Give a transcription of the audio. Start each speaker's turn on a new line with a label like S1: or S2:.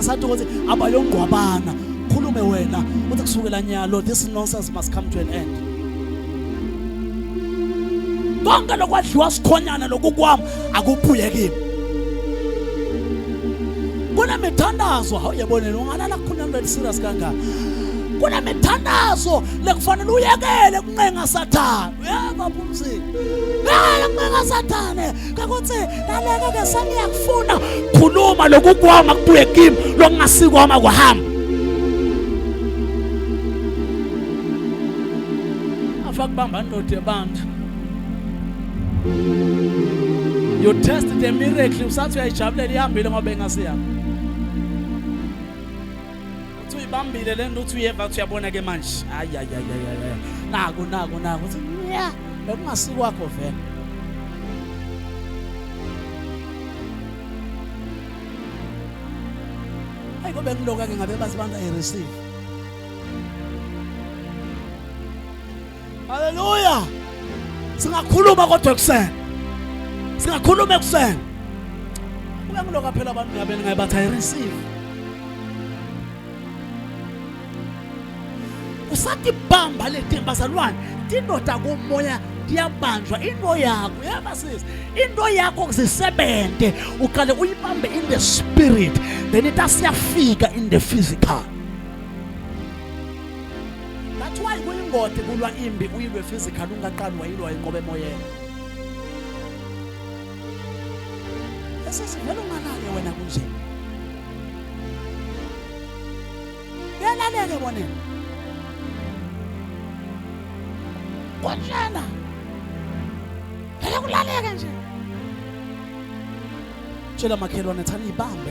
S1: Sathi ukuthi abayongqwabana. Khulume wena uthi kusukela nyalo this nonsense must come to an end. Konke lokwadliwa sikhonyana lokukwami akubuye kimi. Kunemithandazo, hawu yabona ungalala kukhona into serious kangaka. Kunemithandazo lekufanele uyekele kuncenga Sathane. Uyeva phumzile. Yekele kuncenga Sathane. Kakuthi naleke ke sengiyakufuna. Khuluma lokukwama kubuye kimi lokungasikwama kuhamba. Afa kubamba ndoda yabantu. You test the miracle usathi uyayijabulela ihambile ngoba engasiyakho. Uthi uyibambile le nto uthi uyeva uthi uyabona ke manje. Hayi hayi hayi hayi. Naku naku naku uthi yeah bekungasikwakho vele. Hayi ngoba ngiloka ke ngabe bazi abantu I receive. Haleluya. Singakhuluma kodwa ekuseni. Singakhuluma ekuseni. Kuya ngiloka phela abantu ngabe ningayibathi I receive. Usatibamba leti bazalwane, tindoda kumoya tiyabanjwa into yakho yaba sisi into yakho kuzisebenze uqale uyibambe in the spirit then itasiyafika in the physical. That's why kuyingodi kulwa imbi uyilwe physical ungaqali wayilwa inqobe emoyeni. Esesivele ungalale wena kunje. Uyalaleke boneni. Kotshana. Phela kulaleke nje. Tshela makhelwane thani ibambe.